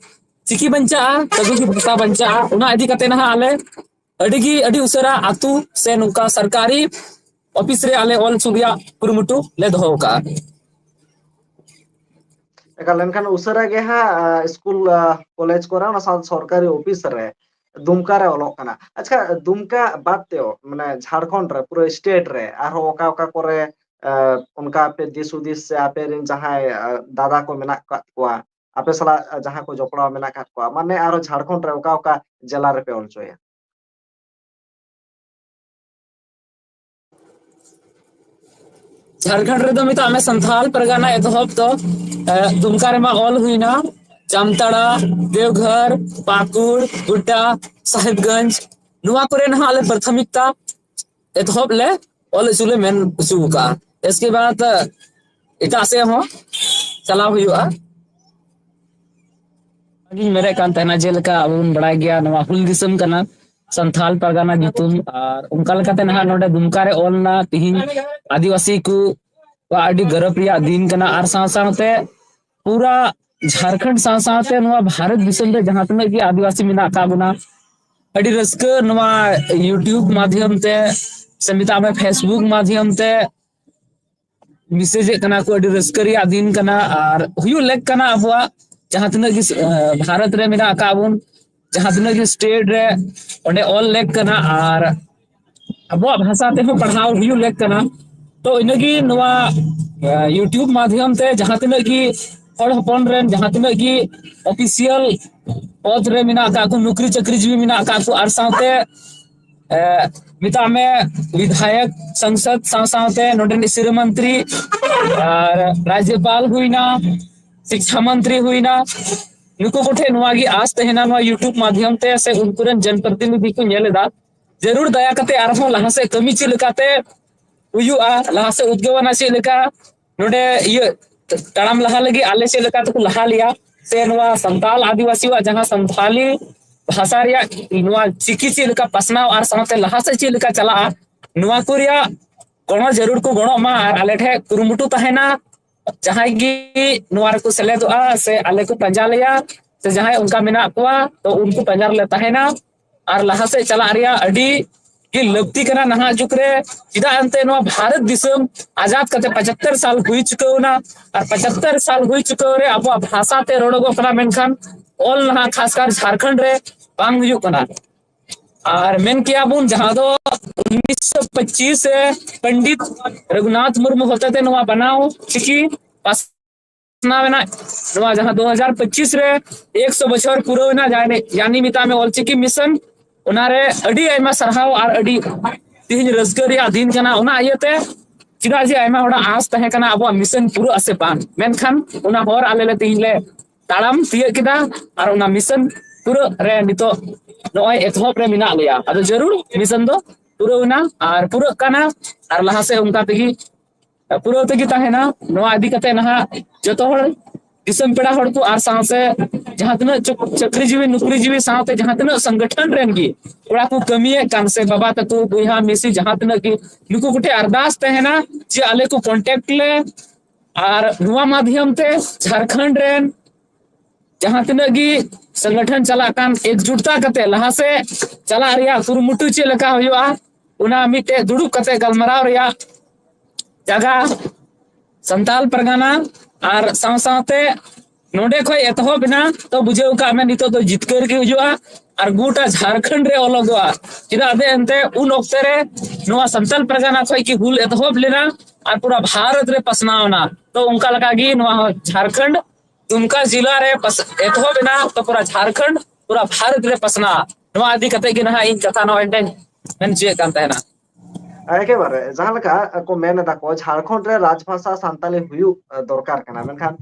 ᱪᱤᱠᱤ ᱵᱟᱧᱪᱟᱜᱼᱟ ᱛᱚᱵᱮ ᱜᱮ ᱵᱷᱟᱥᱟ ᱵᱟᱧᱪᱟᱜᱼᱟ᱾ ᱚᱱᱟ ᱤᱫᱤ ᱠᱟᱛᱮ ᱱᱟᱦᱟᱜ ᱟᱞᱮ ᱟᱹᱰᱤ ᱜᱮ ᱟᱹᱰᱤ ᱩᱥᱟᱹᱨᱟ ᱟᱹᱛᱩ ᱥᱮ ᱱᱚᱝᱠᱟ ᱥᱚᱨᱠᱟᱨᱤ ᱚᱯᱷᱤᱥ ᱨᱮ ᱟᱞᱮ ᱚᱞ ᱦᱚᱪᱚ ᱨᱮᱭᱟᱜ ᱠᱩᱨᱩᱢᱩᱴᱩ ᱞᱮ ᱫᱚᱦᱚ ᱟᱠᱟᱫᱼᱟ᱾ ᱮᱠᱟᱞ, ᱮᱱᱠᱷᱟᱱ ᱩᱥᱟᱹᱨᱟ ᱜᱮ ᱦᱟᱸᱜ ᱥᱠᱩᱞ ᱠᱚᱞᱮᱡᱽ ᱠᱚᱨᱮ, ᱚᱱᱟ ᱥᱟᱶ ᱥᱚᱨᱠᱟᱨᱤ ᱚᱯᱷᱤᱥ ᱨᱮ ᱫᱩᱢᱠᱟ ᱨᱮ ᱚᱞᱚᱜ ᱠᱟᱱᱟ᱾ ᱟᱪᱪᱷᱟ, ᱫᱩᱢᱠᱟ ᱵᱟᱫ ᱛᱮ ᱢᱟᱱᱮ ᱡᱷᱟᱲᱠᱷᱚᱸᱰ ᱨᱮ ᱯᱩᱨᱟᱹ ᱥᱴᱮᱴ ᱨᱮ ᱟᱨᱦᱚᱸ ᱚᱠᱟ ᱚᱠᱟ ᱠᱚᱨᱮ ᱚᱱᱠᱟ ᱟᱯᱮ ᱫᱤᱥ ᱦᱩᱫᱤᱥ ᱥᱮ ᱟᱯᱮ ᱨᱮᱱ ᱡᱟᱦᱟᱸᱭ ᱫᱟᱫᱟ ᱠᱚ ᱢᱮᱱᱟᱜ ᱟᱠᱟᱫ ᱠᱚᱣᱟ, ᱟᱯᱮ ᱥᱟᱞᱟᱜ ᱡᱟᱦᱟᱸ ᱠᱚ ᱡᱚᱯᱲᱟᱣ ᱢᱮᱱᱟᱜ ᱟᱠᱟᱫ ᱠᱚᱣᱟ, ᱢᱟᱱᱮ ᱟᱨᱚ ᱡᱷᱟᱲᱠᱷᱚᱸᱰ ᱨᱮ ᱚᱠᱟ ᱚᱠᱟ ᱡᱮᱞᱟ ᱨᱮᱯᱮ ᱚᱞ ᱦᱚᱪᱚᱭᱟ? ᱡᱷᱟᱲᱠᱷᱚᱸᱰ ᱨᱮᱫᱚ ᱢᱮᱛᱟᱜ ᱢᱮ ᱥᱟᱱᱛᱷᱟᱞ ᱯᱟᱨᱜᱟᱱᱟ ᱮᱛᱚᱦᱚᱵ ᱫᱚ ᱫᱩᱢᱠᱟ ᱨᱮᱢᱟ ᱚᱞ ᱦᱩᱭᱱᱟ, ᱡᱟᱢᱛᱟᱲᱟ, ᱫᱮᱣᱜᱷᱚᱨ, ᱯᱟᱠᱩᱲ, ᱜᱳᱰᱰᱟ, ᱥᱟᱦᱮᱵᱽᱜᱚᱸᱡᱽ, ᱱᱚᱣᱟ ᱠᱚᱨᱮ ᱱᱟᱦᱟᱜ ᱟᱞᱮ ᱯᱨᱟᱛᱷᱚᱢᱤᱠᱛᱟ ᱮᱛᱚᱦᱚᱵ ᱞᱮ ᱚᱞ ᱦᱚᱪᱚ ᱞᱮ ᱢᱮᱱ ᱦᱚᱪᱚ ᱟᱠᱟᱫᱼᱟ᱾ ᱮᱥᱠᱮ ᱵᱟᱫ ᱮᱴᱟᱜ ᱥᱮᱫ ᱦᱚᱸ ᱪᱟᱞᱟᱣ ᱦᱩᱭᱩᱜᱼᱟ᱾ ᱤᱧ ᱢᱮᱱᱮᱫ ᱠᱟᱱ ᱛᱟᱦᱮᱱᱟ, ᱡᱮᱞᱮᱠᱟ ᱟᱵᱚ ᱵᱚᱱ ᱵᱟᱲᱟᱭ ᱜᱮᱭᱟ, ᱱᱚᱣᱟ ᱦᱩᱞ ᱫᱤᱥᱚᱢ ᱠᱟᱱᱟ ᱥᱟᱱᱛᱷᱟᱞ ᱯᱟᱨᱜᱟᱱᱟ ᱧᱩᱛᱩᱢ, ᱟᱨ ᱚᱱᱠᱟ ᱞᱮᱠᱟᱛᱮ ᱱᱟᱦᱟᱜ ᱱᱚᱰᱮ ᱫᱩᱢᱠᱟ ᱨᱮ ᱚᱞ ᱮᱱᱟ ᱛᱤᱦᱤᱧ ᱟᱹᱫᱤᱵᱟᱹᱥᱤ ᱠᱚᱣᱟᱜ ᱟᱹᱰᱤ ᱜᱚᱨᱚᱵᱽ ᱨᱮᱭᱟᱜ ᱫᱤᱱ ᱠᱟᱱᱟ, ᱟᱨ ᱥᱟᱶ ᱥᱟᱶᱛᱮ ᱯᱩᱨᱟ ᱡᱷᱟᱲᱠᱷᱚᱸᱰ ᱥᱟᱶ ᱥᱟᱶᱛᱮ ᱱᱚᱣᱟ ᱵᱷᱟᱨᱚᱛ ᱫᱤᱥᱚᱢ ᱨᱮ ᱡᱟᱦᱟᱸ ᱛᱤᱱᱟᱹᱜ ᱜᱮ ᱟᱹᱫᱤᱵᱟᱹᱥᱤ ᱢᱮᱱᱟᱜ ᱟᱠᱟᱫ ᱵᱚᱱᱟ, ᱟᱹᱰᱤ ᱨᱟᱹᱥᱠᱟᱹ ᱱᱚᱣᱟ YouTube ᱢᱟᱫᱷᱭᱚᱢ ᱛᱮ ᱥᱮ ᱢᱮᱛᱟᱜ ᱢᱮ Facebook ᱢᱟᱫᱷᱭᱚᱢ ᱛᱮ ᱢᱮᱥᱮᱡᱮᱫ ᱠᱟᱱᱟ ᱠᱚ, ᱟᱹᱰᱤ ᱨᱟᱹᱥᱠᱟᱹ ᱨᱮᱭᱟᱜ ᱫᱤᱱ ᱠᱟᱱᱟ᱾ ᱟᱨ ᱦᱩᱭᱩᱜ ᱞᱮᱠ ᱠᱟᱱᱟ ᱟᱵᱚᱣᱟᱜ ᱡᱟᱦᱟᱸ ᱛᱤᱱᱟᱹᱜ ᱜᱮ ᱵᱷᱟᱨᱚᱛ ᱨᱮ ᱢᱮᱱᱟᱜ ᱟᱠᱟᱫ ᱵᱚᱱ, ᱡᱟᱦᱟᱸ ᱛᱤᱱᱟᱹᱜ ᱜᱮ ᱥᱴᱮᱴ ᱨᱮ ᱚᱸᱰᱮ ᱚᱞ ᱞᱮᱠ ᱠᱟᱱᱟ ᱟᱨ ᱟᱵᱚᱣᱟᱜ ᱵᱷᱟᱥᱟ ᱛᱮᱦᱚᱸ ᱯᱟᱲᱦᱟᱣ ᱦᱩᱭᱩᱜ ᱞᱮᱠ ᱠᱟᱱᱟ᱾ ᱛᱚ ᱤᱱᱟᱹᱜᱮ ᱱᱚᱣᱟ YouTube ᱢᱟᱫᱷᱭᱚᱢ ᱛᱮ ᱡᱟᱦᱟᱸ ᱛᱤᱱᱟᱹᱜ ᱜᱮ ᱦᱚᱲ ᱦᱚᱯᱚᱱ ᱨᱮᱱ ᱡᱟᱦᱟᱸ ᱛᱤᱱᱟᱹᱜ ᱜᱮ ᱚᱯᱷᱤᱥᱤᱭᱟᱞ ᱯᱚᱫ ᱨᱮ ᱢᱮᱱᱟᱜ ᱟᱠᱟᱫ ᱠᱚ, ᱱᱚᱠᱨᱤ ᱪᱟᱹᱠᱨᱤ ᱡᱤᱵᱤ ᱢᱮᱱᱟᱜ ᱟᱠᱟᱫ ᱠᱚ, ᱟᱨ ᱥᱟᱶᱛᱮ ᱢᱮᱛᱟᱜ ᱢᱮ ᱵᱤᱫᱷᱟᱭᱚᱠ, ᱥᱟᱝᱥᱚᱫ ᱥᱟᱶ ᱥᱟᱶᱛᱮ ᱱᱚᱰᱮᱱᱤᱡ ᱥᱤᱨᱟᱹ ᱢᱚᱱᱛᱨᱤ ᱟᱨ ᱨᱟᱡᱽᱡᱚᱯᱟᱞ ᱦᱩᱭᱱᱟ, ᱥᱤᱠᱪᱷᱟ ᱢᱚᱱᱛᱨᱤ ᱦᱩᱭᱱᱟ, ᱱᱩᱠᱩ ᱠᱚᱴᱷᱮᱱ ᱱᱚᱣᱟ ᱜᱮ ᱟᱥ ᱛᱟᱦᱮᱱᱟ, ᱱᱚᱣᱟ YouTube ᱢᱟᱫᱷᱭᱚᱢ ᱛᱮ ᱥᱮ ᱩᱱᱠᱩ ᱨᱮᱱ ᱡᱚᱱᱯᱨᱚᱛᱤᱱᱤᱫᱷᱤ ᱠᱚ ᱧᱮᱞ ᱮᱫᱟ, ᱡᱟᱹᱨᱩᱲ ᱫᱟᱭᱟ ᱠᱟᱛᱮ ᱟᱨᱦᱚᱸ ᱞᱟᱦᱟ ᱥᱮᱫ ᱠᱟᱹᱢᱤ ᱪᱮᱫ ᱞᱮᱠᱟᱛᱮ ᱦᱩᱭᱩᱜᱼᱟ, ᱞᱟᱦᱟ ᱥᱮᱫ ᱩᱫᱽᱜᱟᱹᱣ ᱟᱱᱟ ᱪᱮᱫ ᱞᱮᱠᱟ, ᱱᱚᱰᱮ ᱤᱭᱟᱹ ᱛᱟᱲᱟᱢ ᱞᱟᱦᱟ ᱞᱟᱹᱜᱤᱫ ᱟᱞᱮ ᱪᱮᱫ ᱞᱮᱠᱟ ᱛᱮᱠᱚ ᱞᱟᱦᱟ ᱞᱮᱭᱟ, ᱥᱮ ᱱᱚᱣᱟ ᱥᱟᱱᱛᱟᱞ ᱟᱹᱫᱤᱵᱟᱹᱥᱤᱣᱟᱜ ᱡᱟᱦᱟᱸ ᱥᱟᱱᱛᱷᱟᱞᱤ ᱵᱷᱟᱥᱟ ᱨᱮᱭᱟᱜ ᱱᱚᱣᱟ ᱪᱤᱠᱤ ᱪᱮᱫ ᱞᱮᱠᱟ ᱯᱟᱥᱱᱟᱣ ᱟᱨ ᱥᱟᱶᱛᱮ ᱞᱟᱦᱟ ᱥᱮᱫ ᱪᱮᱫ ᱞᱮᱠᱟ ᱪᱟᱞᱟᱜᱼᱟ, ᱱᱚᱣᱟ ᱠᱚ ᱨᱮᱭᱟᱜ ᱜᱚᱲᱚ ᱡᱟᱹᱨᱩᱲ ᱠᱚ ᱜᱚᱲᱚᱜ ᱢᱟ᱾ ᱟᱨ ᱟᱞᱮ ᱴᱷᱮᱱ ᱠᱩᱨᱩᱢᱩᱴᱩ ᱛᱟᱦᱮᱱᱟ, ᱡᱟᱦᱟᱸᱭ ᱜᱮ ᱱᱚᱣᱟ ᱨᱮᱠᱚ ᱥᱮᱞᱮᱫᱚᱜᱼᱟ ᱥᱮ ᱟᱞᱮ ᱠᱚ ᱯᱟᱸᱡᱟ ᱞᱮᱭᱟ, ᱥᱮ ᱡᱟᱦᱟᱸᱭ ᱚᱱᱠᱟ ᱢᱮᱱᱟᱜ ᱠᱚᱣᱟ, ᱛᱚ ᱩᱱᱠᱩ ᱯᱟᱸᱡᱟ ᱨᱮᱞᱮ ᱛᱟᱦᱮᱱᱟ᱾ ᱟᱨ ᱞᱟᱦᱟ ᱥᱮᱫ ᱪᱟᱞᱟᱜ ᱨᱮᱭᱟᱜ ᱟᱹᱰᱤ ᱜᱮ ᱞᱟᱹᱠᱛᱤ ᱠᱟᱱᱟ ᱱᱟᱦᱟᱜ ᱡᱩᱜᱽ ᱨᱮ᱾ ᱪᱮᱫᱟᱜ ᱮᱱᱛᱮ ᱱᱚᱣᱟ ᱵᱷᱟᱨᱚᱛ ᱫᱤᱥᱚᱢ ᱟᱡᱟᱫ ᱠᱟᱛᱮ ᱯᱚᱸᱪᱟᱛᱛᱚᱨ ᱥᱟᱞ ᱦᱩᱭ ᱪᱩᱠᱟᱹᱣ ᱮᱱᱟ, ᱟᱨ ᱯᱚᱸᱪᱟᱛᱛᱚᱨ ᱥᱟᱞ ᱦᱩᱭ ᱪᱩᱠᱟᱹᱣ ᱨᱮ ᱟᱵᱚᱣᱟᱜ ᱵᱷᱟᱥᱟ ᱛᱮ ᱨᱚᱲᱚᱜᱚᱜ ᱠᱟᱱᱟ, ᱢᱮᱱᱠᱷᱟᱱ ᱚᱞ ᱱᱟᱦᱟᱜ ᱠᱷᱟᱥᱠᱟᱨ ᱡᱷᱟᱲᱠᱷᱚᱸᱰ ᱨᱮ ᱵᱟᱝ ᱦᱩᱭᱩᱜ ᱠᱟᱱᱟ᱾ ᱟᱨ ᱢᱮᱱ ᱠᱮᱭᱟ ᱵᱚᱱ ᱡᱟᱦᱟᱸ ᱫᱚ ᱩᱱᱤᱥᱥᱚ ᱯᱚᱸᱪᱤᱥ ᱨᱮ ᱯᱚᱱᱰᱤᱛ ᱨᱚᱜᱷᱩᱱᱟᱛᱷ ᱢᱩᱨᱢᱩ ᱦᱚᱛᱮᱛᱮ ᱱᱚᱣᱟ ᱵᱟᱱᱟᱣ ᱪᱤᱠᱤ ᱯᱟᱥᱱᱟᱣ ᱮᱱᱟ᱾ ᱱᱚᱣᱟ ᱡᱟᱦᱟᱸ ᱫᱩ ᱦᱟᱡᱟᱨ ᱯᱚᱸᱪᱤᱥ ᱨᱮ ᱮᱠᱥᱚ ᱵᱚᱪᱷᱚᱨ ᱯᱩᱨᱟᱹᱣ ᱮᱱᱟ, ᱡᱟᱦᱟᱸ ᱭᱟᱱᱤ ᱢᱮᱛᱟᱜ ᱢᱮ ᱚᱞᱪᱤᱠᱤ ᱢᱤᱥᱚᱱ, ᱚᱱᱟᱨᱮ ᱟᱹᱰᱤ ᱟᱭᱢᱟ ᱥᱟᱨᱦᱟᱣ ᱟᱨ ᱟᱹᱰᱤ ᱛᱮᱦᱮᱧ ᱨᱟᱹᱥᱠᱟᱹ ᱨᱮᱭᱟᱜ ᱫᱤᱱ ᱠᱟᱱᱟ᱾ ᱚᱱᱟ ᱤᱭᱟᱹᱛᱮ ᱪᱮᱫᱟᱜ ᱡᱮ ᱟᱭᱢᱟ ᱦᱚᱲᱟᱜ ᱟᱸᱥ ᱛᱟᱦᱮᱸ ᱠᱟᱱᱟ ᱟᱵᱚᱣᱟᱜ ᱢᱤᱥᱚᱱ ᱯᱩᱨᱟᱹᱜ ᱟᱥᱮ ᱵᱟᱝ, ᱢᱮᱱᱠᱷᱟᱱ ᱚᱱᱟ ᱦᱚᱨ ᱟᱞᱮ ᱞᱮ ᱛᱮᱦᱮᱧ ᱞᱮ ᱛᱟᱲᱟᱢ ᱛᱤᱭᱟᱹᱜ ᱠᱮᱫᱟ ᱟᱨ ᱚᱱᱟ ᱢᱤᱥᱚᱱ ᱯᱩᱨᱟᱹᱜ ᱨᱮ ᱱᱤᱛᱚᱜ ᱱᱚᱜᱼᱚᱭ ᱮᱛᱚᱦᱚᱵ ᱨᱮ ᱢᱮᱱᱟᱜ ᱞᱮᱭᱟ᱾ ᱟᱫᱚ ᱡᱟᱹᱨᱩᱲ ᱢᱤᱥᱚᱱ ᱫᱚ ᱯᱩᱨᱟᱹᱣ ᱮᱱᱟ ᱟᱨ ᱯᱩᱨᱟᱹᱜ ᱠᱟᱱᱟ ᱟᱨ ᱞᱟᱦᱟ ᱥᱮᱫ ᱚᱱᱠᱟ ᱛᱮᱜᱮ ᱯᱩᱨᱟᱹᱣ ᱛᱮᱜᱮ ᱛᱟᱦᱮᱱᱟ᱾ ᱱᱚᱣᱟ ᱤᱫᱤ ᱠᱟᱛᱮ ᱱᱟᱦᱟᱜ ᱡᱚᱛᱚ ᱦᱚᱲ ᱫᱤᱥᱚᱢ ᱯᱮᱲᱟ ᱦᱚᱲ ᱠᱚ ᱟᱨ ᱥᱟᱶᱛᱮ ᱡᱟᱦᱟᱸ ᱛᱤᱱᱟᱹᱜ ᱪᱟᱹᱠ-, ᱪᱟᱹᱠᱨᱤ ᱡᱤᱵᱤ ᱱᱚᱠᱨᱤ ᱡᱤᱵᱤ ᱥᱟᱶᱛᱮ ᱡᱟᱦᱟᱸ ᱛᱤᱱᱟᱹᱜ ᱥᱚᱝᱜᱚᱴᱷᱚᱱ ᱨᱮᱱ ᱜᱮ ᱠᱚᱲᱟ ᱠᱚ ᱠᱟᱹᱢᱤᱭᱮᱫ ᱠᱟᱱ ᱥᱮ ᱵᱟᱵᱟ ᱛᱟᱠᱚ ᱵᱚᱭᱦᱟ ᱢᱤᱥᱤ ᱡᱟᱦᱟᱸ ᱛᱤᱱᱟᱹᱜ ᱜᱮ ᱱᱩᱠᱩ ᱠᱚᱴᱷᱮᱱ ᱟᱨᱫᱟᱥ ᱛᱟᱦᱮᱱᱟ ᱡᱮ ᱟᱞᱮ ᱠᱚ ᱠᱚᱱᱴᱮᱠᱴ ᱞᱮ ᱟᱨ ᱱᱚᱣᱟ ᱢᱟᱫᱷᱭᱚᱢ ᱛᱮ ᱡᱷᱟᱲᱠᱷᱚᱸᱰ ᱨᱮᱱ ᱡᱟᱦᱟᱸ ᱛᱤᱱᱟᱹᱜ ᱜᱮ ᱥᱚᱝᱜᱚᱴᱷᱚᱱ ᱪᱟᱞᱟᱜ ᱠᱟᱱ ᱮᱠᱡᱩᱴᱛᱟ ᱠᱟᱛᱮ ᱞᱟᱦᱟ ᱥᱮᱫ ᱪᱟᱞᱟᱜ ᱨᱮᱭᱟᱜ ᱠᱩᱨᱩᱢᱩᱴᱩ ᱪᱮᱫ ᱞᱮᱠᱟ ᱦᱩᱭᱩᱜᱼᱟ, ᱚᱱᱟ ᱢᱤᱫᱴᱮᱡ ᱫᱩᱲᱩᱵ ᱠᱟᱛᱮ ᱜᱟᱞᱢᱟᱨᱟᱣ ᱨᱮᱭᱟᱜ ᱡᱟᱭᱜᱟ ᱥᱟᱱᱛᱟᱞ ᱯᱟᱨᱜᱟᱱᱟ ᱟᱨ ᱥᱟᱶ ᱥᱟᱶᱛᱮ ᱱᱚᱰᱮ ᱠᱷᱚᱱ ᱮᱛᱚᱦᱚᱵ ᱮᱱᱟ ᱛᱚ ᱵᱩᱡᱷᱟᱹᱣ ᱠᱟᱜ ᱢᱮ ᱱᱤᱛᱚᱜ ᱫᱚ ᱡᱤᱛᱠᱟᱹᱨ ᱜᱮ ᱦᱩᱭᱩᱜᱼᱟ ᱟᱨ ᱜᱚᱴᱟ ᱡᱷᱟᱲᱠᱷᱚᱸᱰ ᱨᱮ ᱚᱞᱚᱜᱚᱜᱼᱟ᱾ ᱪᱮᱫᱟᱜ ᱥᱮ ᱮᱱᱛᱮ ᱩᱱ ᱚᱠᱛᱮ ᱨᱮ ᱱᱚᱣᱟ ᱥᱟᱱᱛᱟᱞ ᱯᱟᱨᱜᱟᱱᱟ ᱠᱷᱚᱱ ᱜᱮ ᱦᱩᱞ ᱮᱛᱚᱦᱚᱵ ᱞᱮᱱᱟ ᱟᱨ ᱯᱩᱨᱟ ᱵᱷᱟᱨᱚᱛ ᱨᱮ ᱯᱟᱥᱱᱟᱣ ᱮᱱᱟ᱾ ᱛᱚ ᱚᱱᱠᱟ ᱞᱮᱠᱟ ᱜᱮ ᱱᱚᱣᱟ ᱦᱚᱸ ᱡᱷᱟᱲᱠᱷᱚᱸᱰ ᱫᱩᱢᱠᱟ ᱡᱮᱞᱟ ᱨᱮ ᱯᱟᱥ-, ᱮᱛᱚᱦᱚᱵ ᱮᱱᱟ ᱛᱚ ᱯᱩᱨᱟ ᱡᱷᱟᱲᱠᱷᱚᱸᱰ ᱯᱩᱨᱟ ᱵᱷᱟᱨᱚᱛ ᱨᱮ ᱯᱟᱥᱱᱟᱣ᱾ ᱱᱚᱣᱟ ᱤᱫᱤ ᱠᱟᱛᱮ ᱜᱮ ᱱᱟᱦᱟᱜ ᱤᱧ ᱠᱟᱛᱷᱟ ᱱᱚᱣᱟ ᱤᱧ ᱢᱮᱱ ᱦᱚᱪᱚᱭᱮᱫ ᱠᱟᱱ ᱛᱟᱦᱮᱱᱟ᱾ ᱮᱠᱮᱵᱟᱨᱮ ᱡᱟᱦᱟᱸ ᱞᱮᱠᱟ ᱠᱚ ᱢᱮᱱ ᱮᱫᱟ ᱠᱚ ᱡᱷᱟᱲᱠᱷᱚᱸᱰ ᱨᱮ ᱨᱟᱡᱽᱵᱷᱟᱥᱟ ᱥᱟᱱᱛᱟᱞᱤ ᱦᱩᱭᱩᱜ ᱫᱚᱨᱠᱟᱨ ᱠᱟᱱᱟ, ᱢᱮᱱᱠᱷᱟᱱ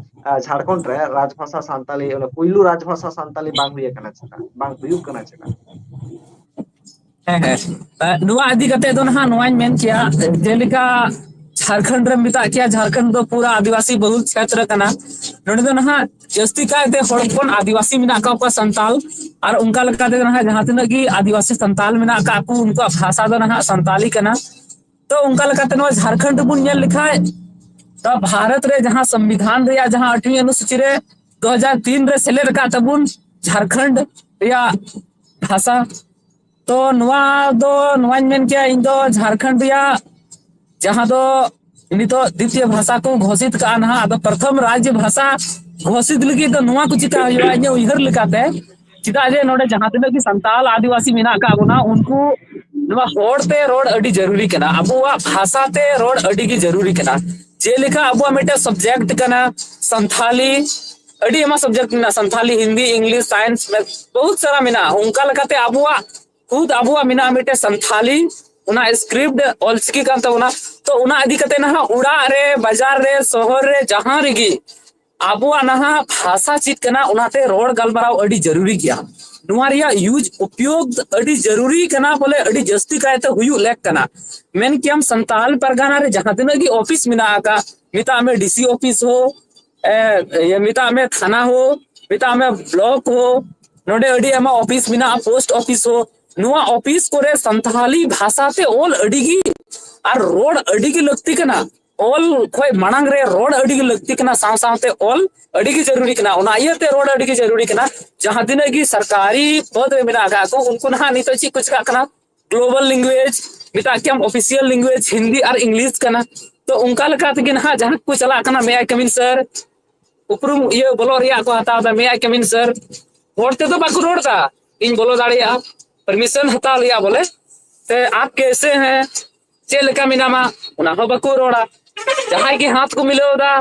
ᱡᱷᱟᱲᱠᱷᱚᱸᱰ ᱨᱮ ᱨᱟᱡᱽᱵᱷᱟᱥᱟ ᱥᱟᱱᱛᱟᱞᱤ ᱚᱱᱟ ᱯᱩᱭᱞᱩ ᱨᱟᱡᱽᱵᱷᱟᱥᱟ ᱥᱟᱱᱛᱟᱞᱤ ᱵᱟᱝ ᱦᱩᱭ ᱟᱠᱟᱱᱟ ᱪᱮᱫᱟᱜ ᱵᱟᱝ ᱦᱩᱭᱩᱜ ᱠᱟᱱᱟ ᱪᱮᱫᱟᱜ? ᱦᱮᱸ ᱦᱮᱸ᱾ ᱱᱚᱣᱟ ᱤᱫᱤ ᱠᱟᱛᱮ ᱫᱚ ᱱᱟᱦᱟᱜ ᱱᱚᱣᱟᱧ ᱢᱮᱱ ᱠᱮᱭᱟ, ᱡᱮᱞᱮᱠᱟ ᱡᱷᱟᱲᱠᱷᱚᱸᱰ ᱨᱮ ᱢᱮᱛᱟᱜ ᱠᱮᱭᱟ, ᱡᱷᱟᱲᱠᱷᱚᱸᱰ ᱫᱚ ᱯᱩᱨᱟ ᱟᱹᱫᱤᱵᱟᱹᱥᱤ ᱵᱚᱦᱩᱞ ᱠᱷᱮᱛᱨᱚ ᱠᱟᱱᱟ᱾ ᱱᱚᱰᱮ ᱫᱚ ᱱᱟᱦᱟᱜ ᱡᱟᱹᱥᱛᱤ ᱠᱟᱭᱛᱮ ᱦᱚᱲ ᱦᱚᱯᱚᱱ ᱟᱹᱫᱤᱵᱟᱹᱥᱤ ᱢᱮᱱᱟᱜ ᱠᱟᱜ ᱠᱚᱣᱟ ᱥᱟᱱᱛᱟᱞ, ᱟᱨ ᱚᱱᱠᱟ ᱞᱮᱠᱟᱛᱮ ᱱᱟᱦᱟᱜ ᱡᱟᱦᱟᱸ ᱛᱤᱱᱟᱹᱜ ᱜᱮ ᱟᱹᱫᱤᱵᱟᱹᱥᱤ ᱥᱟᱱᱛᱟᱞ ᱢᱮᱱᱟᱜ ᱠᱟᱜ ᱠᱚ ᱩᱱᱠᱩᱣᱟᱜ ᱵᱷᱟᱥᱟ ᱫᱚ ᱱᱟᱦᱟᱜ ᱥᱟᱱᱛᱟᱞᱤ ᱠᱟᱱᱟ᱾ ᱛᱚ ᱚᱱᱠᱟ ᱞᱮᱠᱟᱛᱮ ᱱᱚᱣᱟ ᱡᱷᱟᱲᱠᱷᱚᱸᱰ ᱨᱮᱵᱚᱱ ᱧᱮᱞ ᱞᱮᱠᱷᱟᱡ ᱛᱚ ᱵᱷᱟᱨᱚᱛ ᱨᱮ ᱡᱟᱦᱟᱸ ᱥᱚᱝᱵᱤᱫᱷᱟᱱ ᱨᱮᱭᱟᱜ ᱡᱟᱦᱟᱸ ᱟᱴᱷᱣᱤ ᱚᱱᱩᱥᱩᱪᱤ ᱨᱮ ᱫᱩ ᱦᱟᱡᱟᱨ ᱛᱤᱱ ᱨᱮ ᱥᱮᱞᱮᱫ ᱟᱠᱟᱫ ᱛᱟᱵᱚᱱ ᱡᱷᱟᱲᱠᱷᱚᱸᱰ ᱨᱮᱭᱟᱜ ᱵᱷᱟᱥᱟ᱾ ᱛᱚ ᱱᱚᱣᱟ ᱫᱚ ᱱᱚᱣᱟᱧ ᱢᱮᱱ ᱠᱮᱭᱟ ᱤᱧ ᱫᱚ ᱡᱷᱟᱲᱠᱷᱚᱸᱰ ᱨᱮᱭᱟᱜ ᱡᱟᱦᱟᱸ ᱫᱚ ᱱᱤᱛᱚᱜ ᱫᱤᱛᱤᱭᱚ ᱵᱷᱟᱥᱟ ᱠᱚ ᱜᱷᱳᱥᱤᱛ ᱠᱟᱜᱼᱟ ᱱᱟᱦᱟᱜ, ᱟᱫᱚ ᱯᱨᱚᱛᱷᱚᱢ ᱨᱟᱡᱽ ᱵᱷᱟᱥᱟ ᱜᱷᱳᱥᱤᱛ ᱞᱟᱹᱜᱤᱫ ᱫᱚ ᱱᱚᱣᱟ ᱠᱚ ᱪᱤᱠᱟ ᱦᱩᱭᱩᱜᱼᱟ ᱤᱧᱟᱹᱜ ᱩᱭᱦᱟᱹᱨ ᱞᱮᱠᱟᱛᱮ᱾ ᱪᱮᱫᱟᱜ ᱡᱮ ᱱᱚᱰᱮ ᱡᱟᱦᱟᱸ ᱛᱤᱱᱟᱹᱜ ᱜᱮ ᱥᱟᱱᱛᱟᱲ ᱟᱹᱫᱤᱵᱟᱹᱥᱤ ᱢᱮᱱᱟᱜ ᱟᱠᱟᱫ ᱵᱚᱱᱟ, ᱩᱱᱠᱩ ᱱᱚᱣᱟ ᱦᱚᱲ ᱛᱮ ᱨᱚᱲ ᱟᱹᱰᱤ ᱡᱟᱹᱨᱩᱨᱤ ᱠᱟᱱᱟ, ᱟᱵᱚᱣᱟᱜ ᱵᱷᱟᱥᱟ ᱛᱮ ᱨᱚᱲ ᱟᱹᱰᱤ ᱜᱮ ᱡᱟᱹᱨᱩᱨᱤ ᱠᱟᱱᱟ᱾ ᱡᱮᱞᱮᱠᱟ ᱟᱵᱚᱣᱟᱜ ᱢᱤᱫᱴᱮᱱ ᱥᱟᱵᱡᱮᱠᱴ ᱠᱟᱱᱟ ᱥᱟᱱᱛᱷᱟᱞᱤ, ᱟᱹᱰᱤ ᱟᱭᱢᱟ ᱥᱟᱵᱡᱮᱠᱴ ᱢᱮᱱᱟᱜᱼᱟ, Santali, Hindi, English, science, math, ᱵᱚᱦᱩᱛ ᱥᱟᱨᱟ ᱢᱮᱱᱟᱜᱼᱟ᱾ ᱚᱱᱠᱟ ᱞᱮᱠᱟᱛᱮ ᱟᱵᱚᱣᱟᱜ ᱠᱷᱩᱫ ᱟᱵᱚᱣᱟᱜ ᱢᱮᱱᱟᱜᱼᱟ ᱢᱤᱫᱴᱮᱱ ᱥᱟᱱᱛᱷᱟᱞᱤ, ᱚᱱᱟ ᱥᱠᱨᱤᱯᱴ ᱚᱞᱪᱤᱠᱤ ᱠᱟᱱ ᱛᱟᱵᱚᱱᱟ᱾ ᱛᱚ ᱚᱱᱟ ᱤᱫᱤ ᱠᱟᱛᱮ ᱱᱟᱦᱟᱜ ᱚᱲᱟᱜ ᱨᱮ, ᱵᱟᱡᱟᱨ ᱨᱮ, ᱥᱚᱦᱚᱨ ᱨᱮ, ᱡᱟᱦᱟᱸ ᱨᱮᱜᱮ ᱟᱵᱚᱣᱟᱜ ᱱᱟᱦᱟᱜ ᱵᱷᱟᱥᱟ ᱪᱮᱫ ᱠᱟᱱᱟ, ᱚᱱᱟᱛᱮ ᱨᱚᱲ ᱜᱟᱞᱢᱟᱨᱟᱣ ᱟᱹᱰᱤ ᱡᱟᱹᱨᱩᱨᱤ ᱜᱮᱭᱟ᱾ ᱱᱚᱣᱟ ᱨᱮᱭᱟᱜ ᱤᱭᱩᱡᱽ, ᱩᱯᱭᱳᱜᱽ ᱟᱹᱰᱤ ᱡᱟᱹᱨᱩᱨᱤ ᱠᱟᱱᱟ, ᱵᱚᱞᱮ ᱟᱹᱰᱤ ᱡᱟᱹᱥᱛᱤ ᱠᱟᱭᱛᱮ ᱦᱩᱭᱩᱜ ᱞᱮᱠ ᱠᱟᱱᱟ᱾ ᱢᱮᱱ ᱠᱮᱭᱟᱢ ᱥᱟᱱᱛᱟᱞ ᱯᱟᱨᱜᱟᱱᱟ ᱨᱮ ᱡᱟᱦᱟᱸ ᱛᱤᱱᱟᱹᱜ ᱜᱮ ᱚᱯᱷᱤᱥ ᱢᱮᱱᱟᱜ ᱟᱠᱟᱫ, ᱢᱮᱛᱟᱜ ᱢᱮ ᱰᱤ ᱥᱤ ᱚᱯᱷᱤᱥ ᱦᱳ, ᱮ, ᱤᱭᱟᱹ, ᱢᱮᱛᱟᱜ ᱢᱮ ᱛᱷᱟᱱᱟ ᱦᱳ, ᱢᱮᱛᱟᱜ ᱢᱮ ᱵᱞᱚᱠ ᱦᱳ, ᱱᱚᱰᱮ ᱟᱹᱰᱤ ᱟᱭᱢᱟ ᱚᱯᱷᱤᱥ ᱢᱮᱱᱟᱜᱼᱟ, ᱯᱳᱥᱴ ᱚᱯᱷᱤᱥ ᱦᱳ, ᱱᱚᱣᱟ ᱚᱯᱷᱤᱥ ᱠᱚᱨᱮ ᱥᱟᱱᱛᱟᱞᱤ ᱵᱷᱟᱥᱟ ᱛᱮ ᱚᱞ ᱟᱹᱰᱤ ᱜᱮ ᱟᱨ ᱨᱚᱲ ᱟᱹᱰᱤ ᱜᱮ ᱞᱟᱹᱠᱛᱤ ᱠᱟᱱᱟ᱾ ᱚᱞ ᱠᱷᱚᱡ ᱢᱟᱲᱟᱝ ᱨᱮ ᱨᱚᱲ ᱟᱹᱰᱤ ᱜᱮ ᱞᱟᱹᱠᱛᱤ ᱠᱟᱱᱟ, ᱥᱟᱶ ᱥᱟᱶᱛᱮ ᱚᱞ ᱟᱹᱰᱤ ᱜᱮ ᱡᱟᱹᱨᱩᱨᱤ ᱠᱟᱱᱟ᱾ ᱚᱱᱟ ᱤᱭᱟᱹᱛᱮ ᱨᱚᱲ ᱟᱹᱰᱤ ᱜᱮ ᱡᱟᱹᱨᱩᱨᱤ ᱠᱟᱱᱟ᱾ ᱡᱟᱦᱟᱸ ᱛᱤᱱᱟᱹᱜ ᱜᱮ ᱥᱚᱨᱠᱟᱨᱤ ᱯᱚᱫᱽ ᱨᱮ ᱢᱮᱱᱟᱜ ᱟᱠᱟᱫ ᱠᱚ, ᱩᱱᱠᱩ ᱱᱟᱦᱟᱜ ᱱᱤᱛᱚᱜ ᱪᱮᱫ ᱠᱚ ᱪᱮᱠᱟᱜ ᱠᱟᱱᱟ, ᱜᱞᱳᱵᱟᱞ ᱞᱮᱝᱜᱩᱭᱮᱡᱽ, ᱢᱮᱛᱟᱜ ᱠᱮᱭᱟᱢ ᱚᱯᱷᱤᱥᱤᱭᱟᱞ ᱞᱮᱝᱜᱩᱭᱮᱡᱽ ᱦᱤᱱᱫᱤ ᱟᱨ ᱤᱝᱞᱤᱥ ᱠᱟᱱᱟ᱾ ᱛᱚ ᱚᱱᱠᱟ ᱞᱮᱠᱟ ᱛᱮᱜᱮ ᱱᱟᱦᱟᱜ ᱡᱟᱦᱟᱸ ᱠᱚ ᱪᱟᱞᱟᱜ ᱠᱟᱱᱟ, ᱢᱮ ᱟᱭ ᱠᱟᱢᱤᱱ ᱥᱟᱨ, ᱩᱯᱨᱩᱢ ᱤᱭᱟᱹ ᱵᱚᱞᱚᱜ ᱨᱮᱭᱟᱜ ᱠᱚ ᱦᱟᱛᱟᱣ ᱮᱫᱟ, ᱢᱮ ᱟᱭ ᱠᱟᱢᱤᱱ ᱥᱟᱨ, ᱦᱚᱲ ᱛᱮᱫᱚ ᱵᱟᱠᱚ ᱨᱚᱲ ᱮᱫᱟ, ᱤᱧ ᱵᱚᱞᱚ ᱫᱟᱲᱮᱭᱟᱜᱼᱟ, ᱯᱟᱨᱢᱤᱥᱚᱱ ᱦᱟᱛᱟᱣ ᱨᱮᱭᱟᱜ ᱵᱚᱞᱮ᱾ ᱛᱮ ᱟᱯ ᱠᱮᱥᱮ ᱦᱮᱸ, ᱪᱮᱫ ᱞᱮᱠᱟ ᱢᱮᱱᱟᱢᱟ, ᱚᱱᱟ ᱦᱚᱸ ᱵᱟᱠᱚ ᱨᱚᱲᱟ᱾ ᱡᱟᱦᱟᱸᱭ ᱜᱮ ᱦᱟᱛ ᱠᱚ ᱢᱤᱞᱟᱹᱣ ᱮᱫᱟ,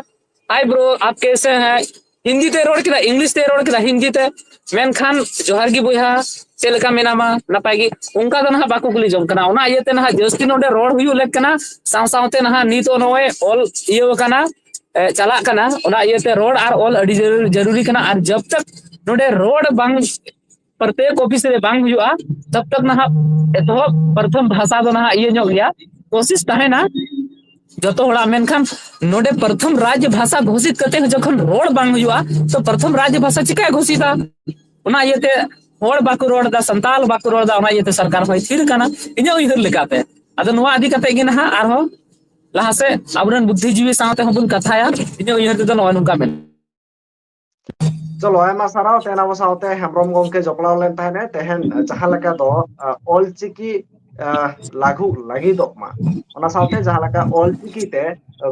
ᱦᱟᱭ ᱵᱨᱳ, ᱟᱯ ᱠᱮᱥᱮ ᱦᱮᱸ, ᱦᱤᱱᱫᱤ ᱛᱮ ᱨᱚᱲ ᱠᱮᱫᱟ, ᱤᱝᱞᱤᱥ ᱛᱮ ᱨᱚᱲ ᱠᱮᱫᱟ, ᱦᱤᱱᱫᱤ ᱛᱮ, ᱢᱮᱱᱠᱷᱟᱱ ᱡᱚᱦᱟᱨ ᱜᱮ ᱵᱚᱭᱦᱟ, ᱪᱮᱫ ᱞᱮᱠᱟ ᱢᱮᱱᱟᱢᱟ, ᱱᱟᱯᱟᱭ ᱜᱮ, ᱚᱱᱠᱟ ᱫᱚ ᱱᱟᱦᱟᱜ ᱵᱟᱠᱚ ᱠᱩᱞᱤ ᱡᱚᱝ ᱠᱟᱱᱟ᱾ ᱚᱱᱟ ᱤᱭᱟᱹᱛᱮ ᱱᱟᱦᱟᱜ ᱡᱟᱹᱥᱛᱤ ᱱᱚᱰᱮ ᱨᱚᱲ ᱦᱩᱭᱩᱜ ᱞᱮᱠ ᱠᱟᱱᱟ, ᱥᱟᱶ ᱥᱟᱶᱛᱮ ᱱᱟᱦᱟᱜ ᱱᱤᱛᱚᱜ ᱱᱚᱜᱼᱚᱭ ᱚᱞ ᱤᱭᱟᱹ ᱟᱠᱟᱱᱟ, ᱮ, ᱪᱟᱞᱟᱜ ᱠᱟᱱᱟ, ᱚᱱᱟ ᱤᱭᱟᱹᱛᱮ ᱨᱚᱲ ᱟᱨ ᱚᱞ ᱟᱹᱰᱤ ᱡᱟᱹᱨᱩᱲ, ᱡᱟᱹᱨᱩᱨᱤ ᱠᱟᱱᱟ᱾ ᱟᱨ ᱡᱟᱵ ᱛᱟᱠ ᱱᱚᱰᱮ ᱨᱚᱲ ᱵᱟᱝ ᱯᱨᱚᱛᱮᱠ ᱚᱯᱷᱤᱥ ᱨᱮ ᱵᱟᱝ ᱦᱩᱭᱩᱜᱼᱟ, ᱛᱟᱵ ᱛᱟᱠ ᱱᱟᱦᱟᱜ ᱮᱛᱚᱦᱚᱵ ᱯᱨᱚᱛᱷᱚᱢ ᱵᱷᱟᱥᱟ ᱫᱚ ᱱᱟᱦᱟᱜ ᱤᱭᱟᱹ ᱧᱚᱜ ᱜᱮᱭᱟ, ᱠᱳᱥᱤᱥ ᱛᱟᱦᱮᱱᱟ ᱡᱚᱛᱚ ᱦᱚᱲᱟᱜ᱾ ᱢᱮᱱᱠᱷᱟᱱ ᱱᱚᱰᱮ ᱯᱨᱚᱛᱷᱚᱢ ᱨᱟᱡᱽ ᱵᱷᱟᱥᱟ ᱜᱷᱳᱥᱤᱛ ᱠᱟᱛᱮ ᱦᱚᱸ ᱡᱚᱠᱷᱚᱱ ᱨᱚᱲ ᱵᱟᱝ ᱦᱩᱭᱩᱜᱼᱟ, ᱛᱚ ᱯᱨᱚᱛᱷᱚᱢ ᱨᱟᱡᱽ ᱵᱷᱟᱥᱟ ᱪᱤᱠᱟᱭ ᱜᱷᱳᱥᱤᱛᱟ? ᱚᱱᱟ ᱤᱭᱟᱹᱛᱮ ᱦᱚᱲ ᱵᱟᱠᱚ ᱨᱚᱲ ᱮᱫᱟ, ᱥᱟᱱᱛᱟᱞ ᱵᱟᱠᱚ ᱨᱚᱲ ᱮᱫᱟ, ᱚᱱᱟ ᱤᱭᱟᱹᱛᱮ ᱥᱚᱨᱠᱟᱨ ᱦᱚᱸᱭ ᱛᱷᱤᱨ ᱠᱟᱱᱟ᱾ ᱤᱧᱟᱹᱜ ᱩᱭᱦᱟᱹᱨ ᱞᱮᱠᱟᱛᱮ ᱟᱫᱚ ᱱᱚᱣᱟ ᱤᱫᱤ ᱠᱟᱛᱮ ᱜᱮ ᱱᱟᱦᱟᱜ ᱟᱨᱦᱚᱸ ᱞᱟᱦᱟ ᱥᱮᱫ ᱟᱵᱚᱨᱮᱱ ᱵᱩᱫᱽᱫᱷᱤᱡᱤᱵᱤ ᱥᱟᱶᱛᱮ ᱦᱚᱸ ᱵᱚᱱ ᱠᱟᱛᱷᱟᱭᱟ᱾ ᱤᱧᱟᱹᱜ ᱩᱭᱦᱟᱹᱨ ᱛᱮᱫᱚ ᱱᱚᱜᱼᱚᱭ ᱱᱚᱝᱠᱟ ᱢᱮᱱᱟᱜᱼᱟ᱾ ᱪᱚᱞᱚ, ᱟᱭᱢᱟ ᱥᱟᱨᱦᱟᱣ᱾ ᱛᱮᱦᱮᱧ ᱟᱵᱚ ᱥᱟᱶᱛᱮ ᱦᱮᱢᱵᱨᱚᱢ ᱜᱚᱢᱠᱮ ᱡᱚᱯᱲᱟᱣ ᱞᱮᱱ ᱛᱟᱦᱮᱱᱟᱭ᱾ ᱛᱮᱦᱮᱧ ᱡᱟᱦᱟᱸ ᱞᱮᱠᱟ ᱫᱚ, ᱟ, ᱚᱞᱪᱤᱠᱤ, ᱟ, ᱞᱟᱹᱜᱩ ᱞᱟᱹᱜᱤᱫᱚᱜ ᱢᱟ, ᱚᱱᱟ ᱥᱟᱶᱛᱮ ᱡᱟᱦᱟᱸ ᱞᱮᱠᱟ ᱚᱞᱪᱤᱠᱤ ᱛᱮ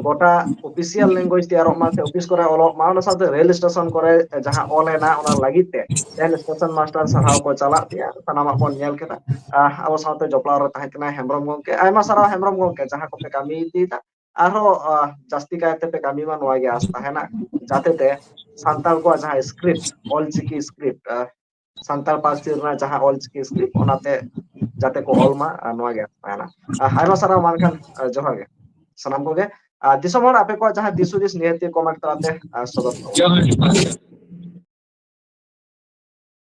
ᱜᱚᱴᱟ ᱚᱯᱷᱤᱥᱤᱭᱟᱞ ᱞᱮᱝᱜᱩᱭᱮᱡᱽ ᱛᱮᱭᱟᱨᱚᱜ ᱢᱟ ᱥᱮ ᱚᱯᱷᱤᱥ ᱠᱚᱨᱮ ᱚᱞᱚᱜ ᱢᱟ, ᱚᱱᱟ ᱥᱟᱶᱛᱮ ᱨᱮᱞ ᱥᱴᱮᱥᱚᱱ ᱠᱚᱨᱮ ᱡᱟᱦᱟᱸ ᱚᱞ ᱮᱱᱟ ᱚᱱᱟ ᱞᱟᱹᱜᱤᱫ ᱛᱮ ᱛᱮᱦᱮᱧ ᱥᱴᱮᱥᱚᱱ ᱢᱟᱥᱴᱟᱨ ᱥᱟᱨᱦᱟᱣ ᱠᱚ ᱪᱟᱞᱟᱜ ᱛᱮᱭᱟ, ᱥᱟᱱᱟᱢᱟᱜ ᱵᱚᱱ ᱧᱮᱞ ᱠᱮᱫᱟ᱾ ᱟᱦ, ᱟᱵᱚ ᱥᱟᱶᱛᱮ ᱡᱚᱯᱲᱟᱣ ᱨᱮ ᱛᱟᱦᱮᱸ ᱠᱟᱱᱟᱭ ᱦᱮᱢᱵᱨᱚᱢ ᱜᱚᱢᱠᱮ᱾ ᱟᱭᱢᱟ ᱥᱟᱨᱦᱟᱣ ᱦᱮᱢᱵᱨᱚᱢ ᱜᱚᱢᱠᱮ, ᱡᱟᱦᱟᱸ ᱠᱚᱯᱮ ᱠᱟᱹᱢᱤ ᱤᱫᱤᱭᱮᱫᱟ ᱟᱨᱦᱚᱸ ᱟᱦ, ᱡᱟᱹᱥᱛᱤ ᱠᱟᱭᱛᱮ ᱯᱮ ᱠᱟᱹᱢᱤ ᱢᱟ, ᱱᱚᱣᱟ ᱜᱮ ᱟᱥ ᱛᱟᱦᱮᱱᱟ, ᱡᱟᱛᱮ ᱛᱮ ᱥᱟᱱᱛᱟᱲ ᱠᱚᱣᱟᱜ ᱡᱟᱦᱟᱸ ᱥᱠᱨᱤᱯᱴ, ᱚᱞᱪᱤᱠᱤ ᱥᱠᱨᱤᱯᱴ, ᱟᱦ, ᱥᱟᱱᱛᱟᱲ ᱯᱟᱹᱨᱥᱤ ᱨᱮᱱᱟᱜ ᱡᱟᱦᱟᱸ ᱚᱞᱪᱤᱠᱤ ᱥᱠᱨᱤᱯᱴ, ᱚᱱᱟᱛᱮ ᱡᱟᱛᱮ ᱠᱚ ᱚᱞ ᱢᱟ, ᱟᱨ ᱱᱚᱣᱟ ᱜᱮ ᱟᱥ ᱛᱟᱦᱮᱱᱟ᱾ ᱟᱦ, ᱟᱭᱢᱟ ᱥᱟᱨᱦᱟᱣ, ᱢᱟ ᱮᱱᱠᱷᱟᱱ ᱟᱦ, ᱡᱚᱦᱟᱨ ᱜᱮ ᱥᱟᱱᱟᱢ ᱠᱚᱜᱮ᱾ ᱟᱨ ᱫᱤᱥᱚᱢ ᱦᱚᱲ, ᱟᱯᱮ ᱠᱚᱣᱟᱜ ᱡᱟᱦᱟᱸ ᱫᱤᱥ ᱦᱩᱫᱤᱥ ᱱᱤᱦᱟᱹᱛᱤ ᱠᱚᱢᱮᱱᱴ ᱛᱟᱞᱟᱛᱮ ᱟᱦ, ᱥᱚᱫᱚᱨ ᱛᱟᱵᱚᱱ ᱯᱮ᱾ ᱡᱚᱦᱟᱨ ᱜᱮ᱾